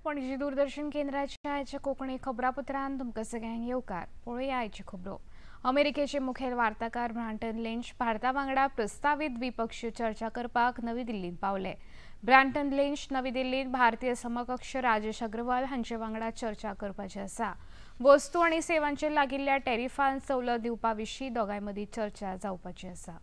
पणजी दूरदर्शन केंद्राच्या आयच्या कोंकणी खबरापत्रान तुमकां सगळ्यांक येवकार. पळोवया आयच्यो खबरो. अमेरिकेचे मुखेल वार्ताकार ब्रांटन लिंच भारता वांगडा प्रस्तावीत द्विपक्षीय चर्चा करपाक नवी दिल्लींत पावले. ब्रांटन लिंच नवी दिल्लींत भारतीय समकक्ष राजेश अग्रवाल हांचे वांगडा चर्चा करपाची आसा. वस्तू आनी सेवांचेर लागिल्ल्या टॅरिफान सवलत दिवपा विशीं दोगांय मदीं चर्चा जावपाची आसा.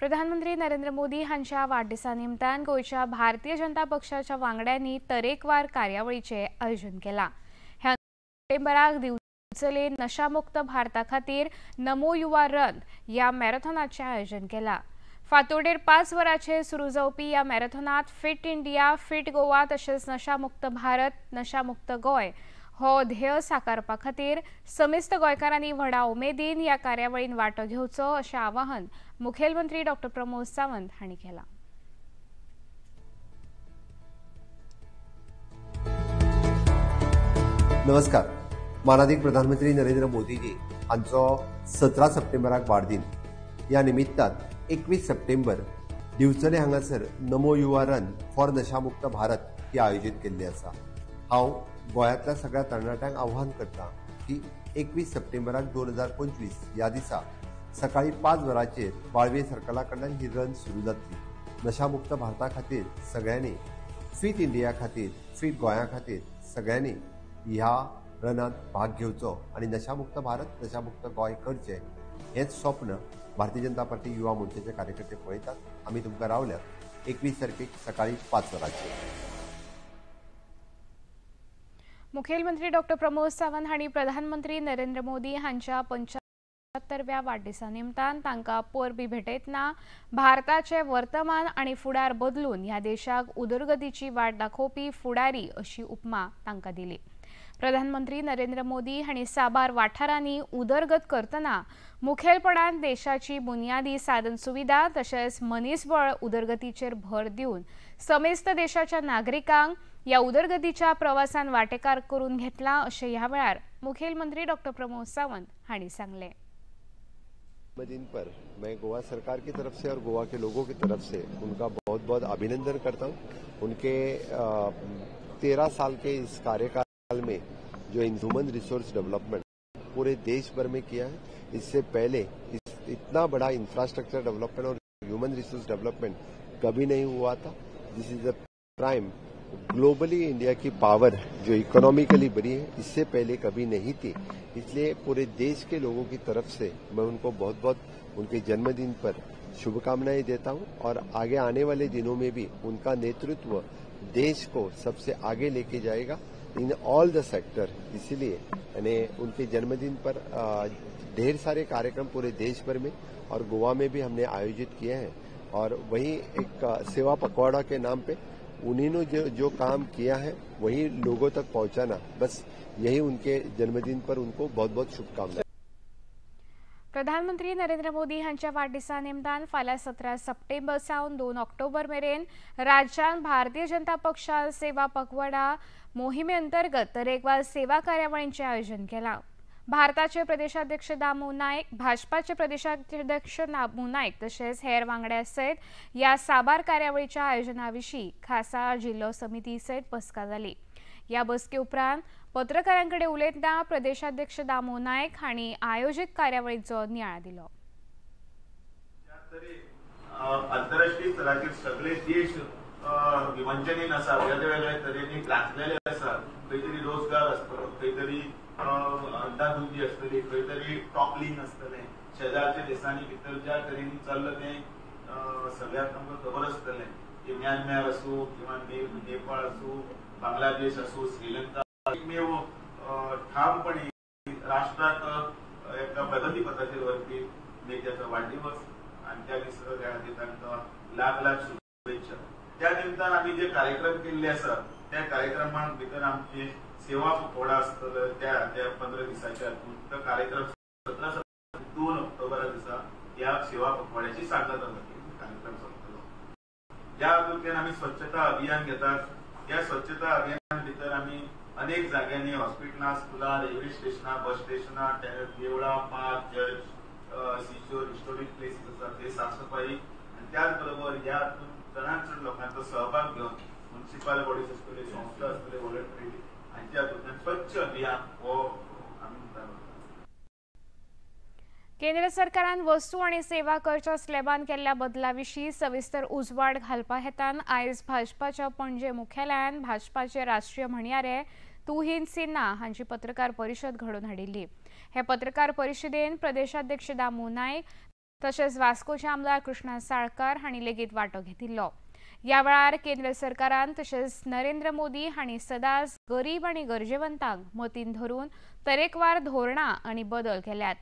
प्रधानमंत्री नरेंद्र मोदी हांच्या वाडदिसा निमतान गोंयच्या भारतीय जनता पक्षाच्या वांगड्यांनी तरेकवार कार्यावळीचें आयोजन केलां. ह्या सप्टेंबराक दिवचले नशामुक्त भारता खातीर नमो युवा रन ह्या मॅरेथॉनाचें आयोजन केलां. फांतोडेर 5 वरांचेर सुरू जावपी ह्या मॅरेथॉनांत फिट इंडिया फिट गोवा तशेंच नशामुक्त भारत नशामुक्त गोंय हो ध्येय साकारपा खातीर समेस्त गोंयकारांनी व्हडा उमेदीन ह्या कार्यावळीन वांटो घेवचो अशें आवाहन मुखेलमंत्री डॉ प्रमोद सावंत हांणी केलां. नमस्कार. मानादीक प्रधानमंत्री नरेंद्र मोदीजी हांचो 17 सप्टेंबराक वाडदीन. ह्या निमित्तान 21 सप्टेंबर दिवचले हांगासर नमो युवा रन फॉर नशामुक्त भारत ही आयोजीत केल्ली आसा. हांव गोंयांतल्या सगळ्या तरणाट्यांक आव्हान करता की 21 सप्टेंबराक 2025 ह्या दिसा सकाळी 5 वरांचेर बाळवे सर्कला कडल्यान ही रन सुरू जातली. नशामुक्त भारता खातीर सगळ्यांनी, फिट इंडिया खातीर, फिट गोंया खातीर सगळ्यांनी ह्या रनांत भाग घेवचो आनी नशामुक्त भारत नशामुक्त गोंय करचें हेंच स्वप्न भारतीय जनता पार्टी युवा मोर्चाचे कार्यकर्ते पळयतात. आमी तुमकां रावल्यात 21 तारखेक सकाळी 5 वरांचेर. मुखेलमंत्री डॉ प्रमोद सावंत हांणी प्रधानमंत्री नरेंद्र मोदी हांच्या 75व्या वाडदिसा निमतान तांकां परबीं भेटयतना भारताचे वर्तमान आनी फुडार बदलून ह्या देशाक उदरगतीची वाट दाखोवपी फुडारी अशी उपमा तांकां दिली. प्रधानमंत्री नरेंद्र मोदी हांणी साबार वाठारांनी उदरगत करतना मुखेलपणान देशाची बुनियादी साधन सुविधा तशेंच मनीसबळ उदरगतीचेर भर दिवन समेस्त देशाच्या नागरिकांक ह्या उदरगतीच्या प्रवासान वांटेकार करून घेतला अशें ह्या वेळार मुखेलमंत्री डॉ प्रमोद सावंत हांणी सांगलें. दिन पर मैं गोवा सरकार की तरफ से और गोवा के लोगों की तरफ से उनका बहुत बहुत अभिनंदन करता हूं. उनके 13 साल के इस कार्यकाल में जो ह्यूमन रिसोर्स डेवलपमेंट पूरे देश भर में किया है, इससे पहले इतना बड़ा इंफ्रास्ट्रक्चर डेवलपमेंट और ह्यूमन रिसोर्स डेवलपमेंट कभी नहीं हुआ था. This is the prime globally India की पावर जो इकोनॉमिकली बनी है, इससे पहले कभी नहीं थी. इसलिए पूरे देश के लोगों की तरफ से मैं उनको बहुत बहुत उनके जन्मदिन पर शुभकामनाएं देता हूं और आगे आने वाले दिनों में भी उनका नेतृत्व देश को सबसे आगे लेके जाएगा इन ऑल the sector. इसीलिए यानी उनके जन्मदिन पर ढेर सारे कार्यक्रम पूरे देश भर में और गोवा में भी हमने आयोजित किए हैं. और वहीं एक सेवा पखवाड़ा के नाम पे उन्हीं ने जो काम किया है वही लोगों तक पहुंचाना, बस यही उनके जन्मदिन पर उनको बहुत बहुत शुभकामनाएं. प्रधानमंत्री नरेंद्र मोदी हांच्या वाडदिसा निमतान फाल्यां 17 सप्टेंबर सावन 2 ऑक्टोबर मेरेन राज्यांत भारतीय जनता पक्षान सेवा पखवाडा मोहिमे अंतर्गत तरेकवार सेवा कार्यावळींचें आयोजन केलां. भारताचे प्रदेशाध्यक्ष दामू नायक, भाजपाचे प्रदेशाध्यक्ष दामू नायक तशेंच हेर वांगड्या सयत ह्या साबार कार्यावळीच्या आयोजना विशीं खासा जिल्लो समिती सयत बसका जाली. ह्या बसके उपरांत पत्रकारां कडेन उलयतना प्रदेशाध्यक्ष दामू नायक हांणी आयोजीत कार्यावळीचो नियाळ दिलो. आंतरराष्ट्रीय स्तराचेर सगळे देश विवंचनेन आसा, वेगवेगळ्या तरेनी ग्रासलेले आसा. खंय तरी रोजगार आसतलो, खंय तरी अंदाधुंदी आसतली, खंय तरी टॉपलिंग आसतलें. शेजारच्या देशांनी भितर ज्या तरेनी चल्लां तें सगळ्यांक आमकां खबर आसतलें की म्यानमार आसूं किंवा नेपाळ आसूं, बांगलादेश आसूं, श्रीलंका, एकमेव ठामपणे राष्ट्राक एका प्रगती पथाचेर व्हरपी नेत्याचो वाडदिवस आनी त्या दिसा त्या खातीर तांकां लाख लाख शुभेच्छा. त्या निमतान आमी जे कार्यक्रम केल्ले आसा त्या कार्यक्रमांत भितर आमची सेवा पखवाडा आसतलो. त्या 15 दिसाच्या हातूंत तो कार्यक्रम 17 2 ऑक्टोबरा दिसा ह्या सेवा पखवाड्याची सांगता जातली, कार्यक्रम सोंपतलो. ह्या हातूंतल्यान आमी स्वच्छता अभियान घेतात. ह्या स्वच्छता अभियान भितर आमी अनेक जाग्यांनी हॉस्पिटलां, स्कुलां, रेल्वे स्टेशनां, बस स्टेशनां, देवळां, park, church, seashore, historic places आसा ते साफसफाई आनी त्याच बरोबर ह्या हातूंत चडांत चड लोकांचो सहभाग घेवन म्युनिसिपल बॉडीज आसतले, संस्था आसतले, व्हॉलंटरी हांच्या हातूंतल्यान स्वच्छ अभियान हो आमी मुखार. केंद्र सरकारान वस्तू आनी सेवा करच्या स्लॅबान केल्ल्या बदला विशीं सविस्तर उजवाड घालपा हेतान आयज भाजपाच्या पणजे मुख्यालयान भाजपाचे राष्ट्रीय म्हणयारे तुहिन सिन्हा हांची पत्रकार परिशद घडोवन हाडिल्ली. हे पत्रकार परिशदेन प्रदेशाध्यक्ष दामू नायक तशेंच वास्कोचे आमदार कृष्णा साळकार हांणी लेगीत वांटो घेतिल्लो. ह्या वेळार केंद्र सरकारान तशेंच नरेंद्र मोदी हांणी सदांच गरीब आनी गरजेवंतांक मतीन धरून तरेकवार धोरणां आनी बदल केल्यात.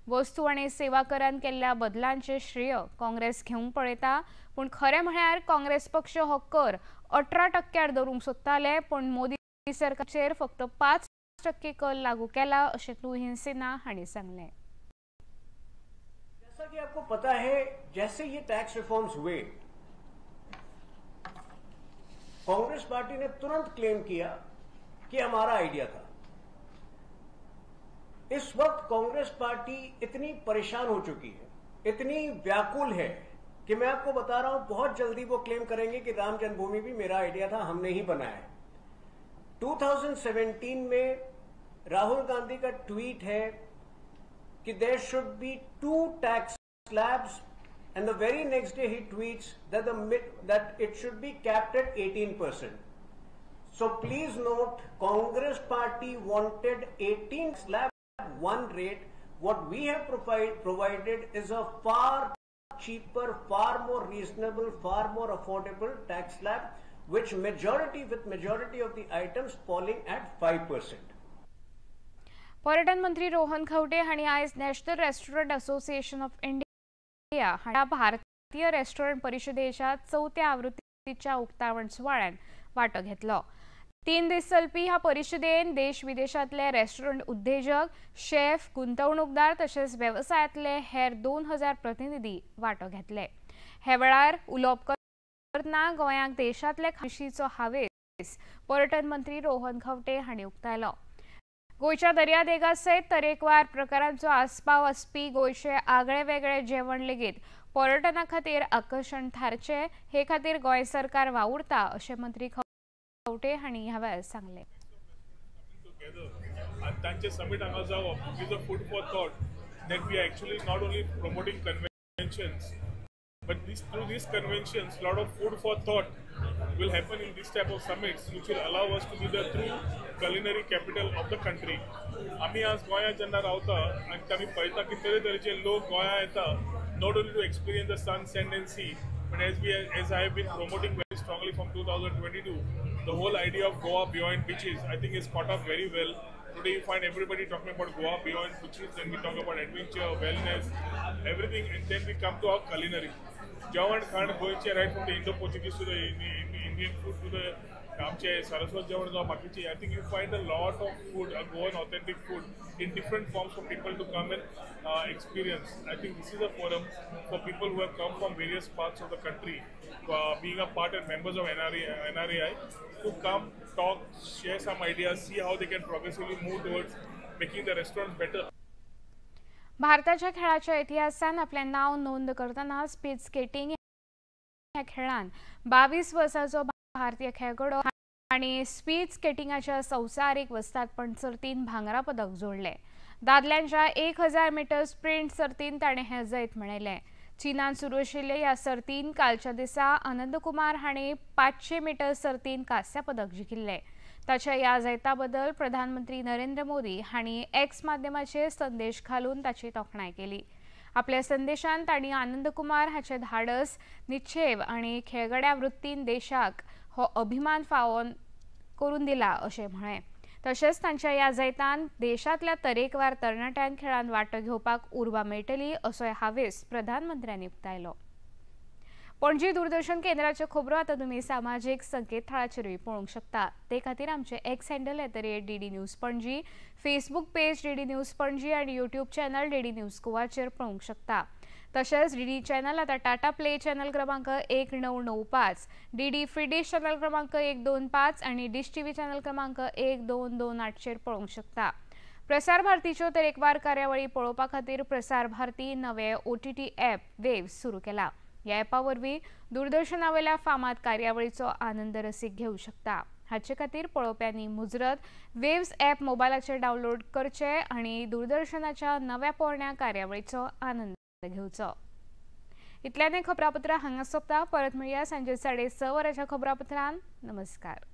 वस्तू आनी सेवा करान केल्ल्या बदलांचे श्रेय काँग्रेस घेवंक पळयता, पूण खरें म्हळ्यार काँग्रेस पक्ष हो कर 18% दवरूंक सोदताले, पूण मोदी सरकारचेर फक्त 5% कर लागू केला अशें तुहिन सिन्हा हांणी सांगलें. जैसा कि आपको पता है, जैसे ये टैक्स रिफॉर्म्स हुए, कांग्रेस पार्टी ने तुरंत क्लेम किया कि हमारा आइडिया था. इस वक्त कांग्रेस पार्टी इतनी परेशान हो चुकी है, इतनी व्याकुल है कि मैं आपको बता रहा हूं बहुत जल्दी वो क्लेम करेंगे कि राम जन्मभूमि भी मेरा आइडिया था, हमने ही बनाया है. 2017 में राहुल गांधी का ट्वीट है कि there should be 2 tax slabs and the very next day he tweets that that it should be capped at 18%. So please note, Congress party wanted 18 slab one rate. What we have provided is a far cheaper, far more reasonable, far more affordable tax slab, which with majority of the items falling at 5%. पर्यटन मंत्री रोहन खवटे हांणी आयज National Restaurant Association of India ह्या भारतीय restaurant परिशदेच्या चवथ्या आवृत्तीच्या उक्तावण सुवाळ्यात वांटो घेतलो. 3 दीस चलपी ह्या परिशदेन देश विदेशांतले रेस्टॉरंट उद्देजक, शेफ, गुंतवणूकदार तशेंच वेवसायांतले हेर 2000 प्रतिनिधी वांटो घेतले. हे वेळार उलोवप करतना गोंयांक देशांतले खाशीचो हावेस पर्यटन मंत्री रोहन खवटे हांणी उक्तायलो. गोंयच्या दर्यादेगा सयत तरेकवार प्रकारांचो आस्पाव आसपी गोंयचे आगळे वेगळे जेवण लेगीत पर्यटना खातीर आकर्शण थारचे हे खातीर गोंय सरकार वावुरता अशें मंत्री खवटे हांणी ह्या वेळार सांगलें. तांचे समीट हांगा जावप is a food for thought that we are actually not only promoting conventions but this through these conventions lot of food for thought will happen in this type of summits, which will allow us to be the true culinary capital of the country. आमी आज गोंयांत जेन्ना रावता आनी आमी पळयता की तरेतरेचे लोक गोंयांत येता, not only to experience the sun, sand and sea, but as I have been promoting very strongly from 2022, the whole idea of Goa beyond beaches, I think is caught up very well. Today you find everybody talking about Goa beyond beaches, then we talk about adventure, wellness, everything, and then we come to our culinary. जेवण खाण गोंयचें right from the Indo Portuguese to the Indian food to the आमचे सारस्वत जेवण जावं बाकीचे, I think you find a lot of food, a Goan authentic food in different forms for people to come and experience. I think this is a forum for people who have come from various parts of the country, being a part and members of NRAI, to come, talk, share some ideas, see how they can progressively move towards making the restaurants better. भारताच्या खेळाच्या इतिहासान आपलें नांव नोंद करतना speed skating ह्या खेळान 22 वर्सांचो भारतीय खेळगडो आनी स्पीड स्केटिंगाच्या संवसारीक वस्तादपण सर्तीन भांगरा पदक जोडलें. दादल्यांच्या 1000 मीटर स्प्रिंट सर्तीन ताणें हें जैत मेळयलें. चीनान सुरू आशिल्ले ह्या सर्तीन कालच्या दिसा आनंद कुमार हांणी 500 मीटर सर्तीन कांस्य पदक जिखिल्लें. ताच्या ह्या जैता बद्दल प्रधानमंत्री नरेंद्र मोदी हांणी एक्स माध्यमाचेर संदेश घालून ताची तोखणाय केली. आपल्या संदेशान तांणी आनंद कुमार हाचे धाडस, निश्चेव आनी खेळगड्या वृत्तीन देशाक हो अभिमान फावोन करून दिला अशें म्हळें. तशेंच तांच्या ह्या जैतान देशांतल्या तरेकवार तरणाट्यांक खेळांत वांटो घेवपाक उर्बा मेळटली असोय हावेस प्रधानमंत्र्यांनी उक्तायलो. पणजी दूरदर्शन केंद्राच्यो खबरो आतां तुमी सामाजीक संकेतथळाचेरूय पळोवंक शकता. ते खातीर आमचे X handle @DD News Panaji, Facebook page DD News Panaji आनी यूट्यूब चॅनल डीडी न्यूज गोवाचेर पळोवंक शकता. तशेंच डीडी चॅनल आतां टाटा प्ले चॅनल क्रमांक 1995, डीडी फ्री डिश चॅनल क्रमांक 125 आनी डिश टीव्ही चॅनल क्रमांक 1228चेर पळोवंक शकता. प्रसार भारतीच्यो तरेकवार कार्यावळी पळोवपा खातीर प्रसार भारती नवे OTT app वेव्ह सुरू केला. ह्या ॲपा वरवीं दूरदर्शनावेल्या फामाद कार्यावळीचो आनंद रसीक घेवं शकता. हाचे खातीर पळोवप्यांनी मुजरत वेव्स ॲप मोबायलाचेर डावनलोड करचे आनी दूरदर्शनाच्या नव्या पोरण्या कार्यावळीचो आनंद घेवचो. इतल्याने खबरापत्र हांगा सोंपता. परत मेळया सांजे 6:30 वरांच्या खबरापत्रान. नमस्कार.